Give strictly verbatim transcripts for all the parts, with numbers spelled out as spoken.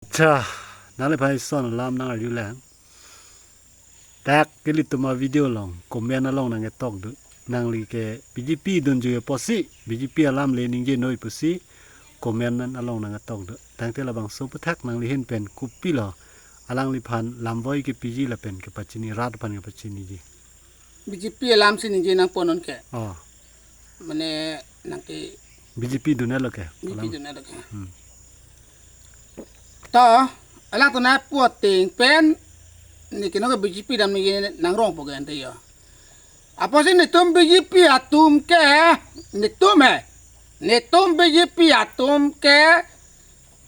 Cha, nangliphan ison alam nangarjulang. Dak ke ilitum avideo along, comment along nangketok do. Nangli ke B J P dunji apotsi, B J P alam le ningjenoi pusi, comment along nangketok do. Tangte labangso aphuthak nangli ahin pen kopilo, alangliphan lamvoi kepiji lapen kepachini, rat aphan kepachiniji. B J P alam si ningje nangpo non ke. Oh. Mane nangke B J P dun-etlo ke. B J P alam dun-etlo ke. Hmm. To, alangtum nangpu ateng pen, neke non ke B J P alam ningje nangrongpo ke ante yo. Apotsi netum B J P atum ke, netum he, netum B J P atum ke,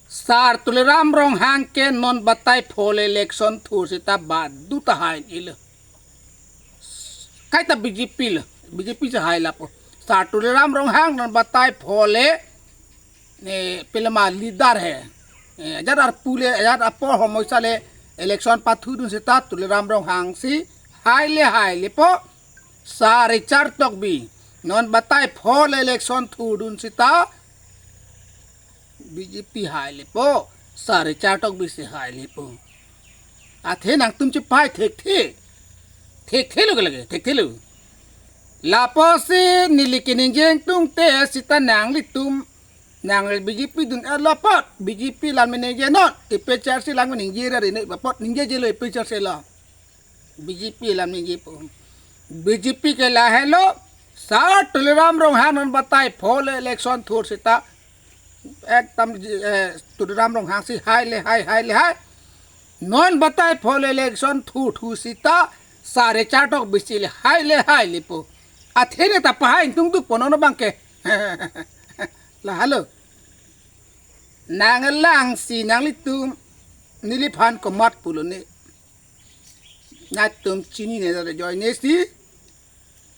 Sar Tuliram Ronghang ke non batai phol election thur seta badu tahai ilo. Kaita B J P lo, B J P si hai lapo. Sar Tuliram Ronghang non batai phol e, ne pelama leader he. Eh, ajat arpu le, ajat apor homoisa le election pathudun seta Tuliram Ronghang si hai le hai lepo. Sar Richard Tokbi non batai phol election thurdun seta B J P hai lepo, Sar Richard Tokbi si hai lepo. Athe nangtum chepai thekthe. Thekthe lo ke lake, thekthe lo. Lapusi neli keningje ingtungte seta nanglitum, nang B J P dun-etlo apot, B J P alam ningje non, A P H L C alam ningje ra rinoi apot, ningjejelo A P H L C alam. B J P alam ningjepo. B J P ke lahelo, Sar Tuliram Ronghang non batai phol election thur seta, ekdam, eh, Tuliram Ronghang si hai le hai, hai le hai. Non batai phol election thur thu seta, Sar Richard Tokbi si le hai le hai lepo. Athe neta pahai ingtung dukpo non abang ke. Lahelo. Nanglang si nanglitum, neliphan komat pulo ne. Nangtum chinine ta joine si.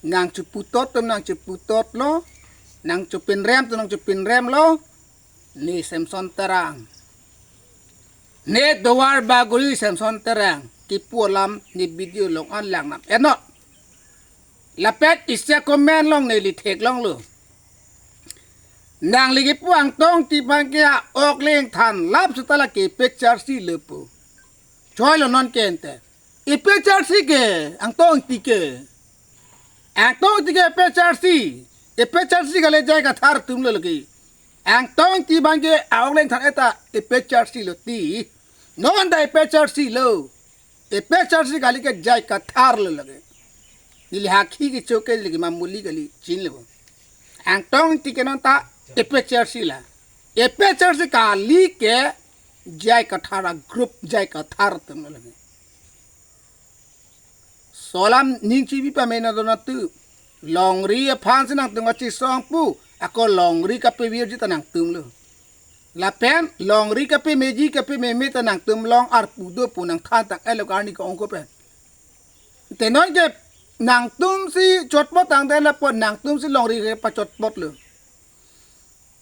Nangcheputot atum nangcheputotlo. Nangchepinrem atum nangchepinremlo. Ne Samson Terang. Ne Duar Bagori Samson Terang. Kipu alam ne video along an lang nam. Eno. Lapen isi a-comment along neli theklonglo. Nangli kipu Angtong Ingti aphan ke a-ok leng than lap seta lake A P H L C lo pu. Choilo non ke ante. A P H L C ke, Angtong Ingti ke. Angtong Ingti ke A P H L C. A P H L C kali J I Kathar atum lo lake. Angtong Ingti aphan ke a-ok leng than-et ta A P H L C lo ti. Non ta A P H L C lo. A P H L C kali ke J I Kathar lo lake. Neli hakhi kecho ke lake mamuli kali chinilo. Angtong Ingti ke non ta A P H L C la. A P H L C kali ke J I Kathar a-group J I Kathar atum lo lake. Laso alam ning chibi pame na dona tu. Longri aphan si nangtum kachesong pu. Ako longri kapevirji ta nangtum lo. Lapen longri kapemeji kapememe ta nangtum long arpu do pu nangthan tang-etlo karni ke-ongko pen. Te non ke nangtum si chotpot tangte lapu nangtum si longri kepachotpotlo.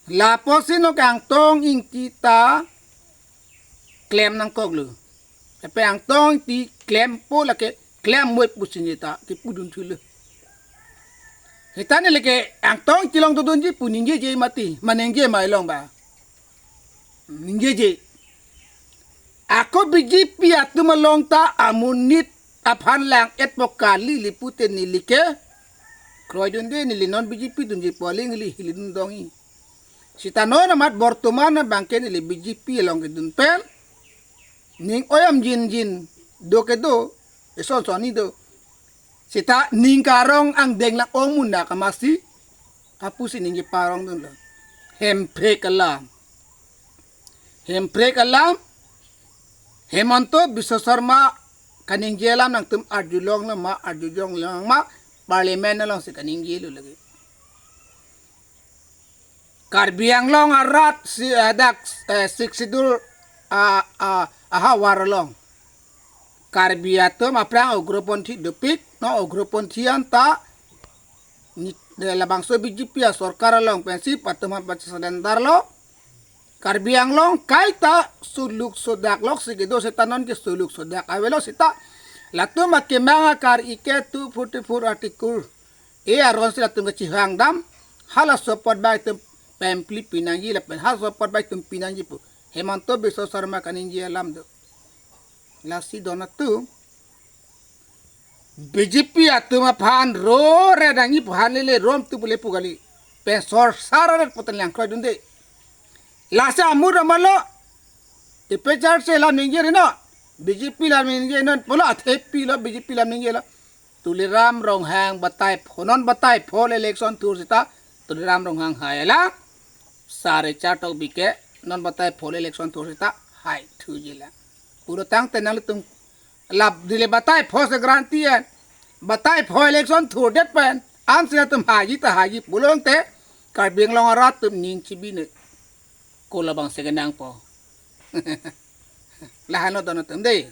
Lapusi non ke Angtong Ingti ta klem nangkoklo. Lapen Angtong Ingti klempo lake klem moi pusi neta kipudun thulo. Seta ne lake Angtong Ingti long dodunji pu ningjeje mati, ma ningje ma ilong ba. Ningjeje. Ako B J P atum along ta amonit aphan lang-etpo kali li pute neli ke kroidunde, neli non B J P dunji pu aling li hilidun dongji. Seta non amat bortoman abang ke neli B J P along kedun pen ning oyam jinjin do kedo, eson sonni do. Seta ning karong angdeng lang-ong muna kamasi, kapusi ningje parongdunlo. Hemprek alam. Hemprek alam. Himanta Biswa Sarma kaningje alam nangtum arjulonglo ma, arjulonglong ma, parliament alongsi kaningjelo lake. Karbi Anglong arat si, eh, dak, eh, Sixth Schedule, ah, ah, ahavar along Karbi atum aphrang ugroponthi dopik, non ugroponthi anta ni, eh, labangso B J P asorkar along pensi patuma pachasadandarlo. Karbi Anglong kaita suluk sodak loksi kedo seta non ke suluk sodak avelo seta latum akemang akar ike two forty-four article e aron si latum kachihang dam, halaso apot bang itum pempli pinangji lapen halaso apot bang itum pinangji pu. Himanta Biswa Sarma kaningje alam do. Lasi don atum B J P atum aphan ro re dangi phan lele rom tu pule pu kali. Pen sor sararet potan langkroi dunde. Lasi amur amalo. Ipe charse lam ningje rino. B J P lam ningje non pulo athepi lo B J P lam ningje lo. Tuliram Ronghang batai pho non batai pho le election thur seta Tuliram Ronghang hai la. Sare char tok bike non batai pho le election thur seta hai thu jila. Pulo tangte nanglitum lap dile batai pho se guarantee en. Batai pho election thur det pen. An sila tum haji ta haji pulo tangte Karbi Anglong arat atum ning chibi ne. Ko labang se kenang po. Lahan lo don atum de.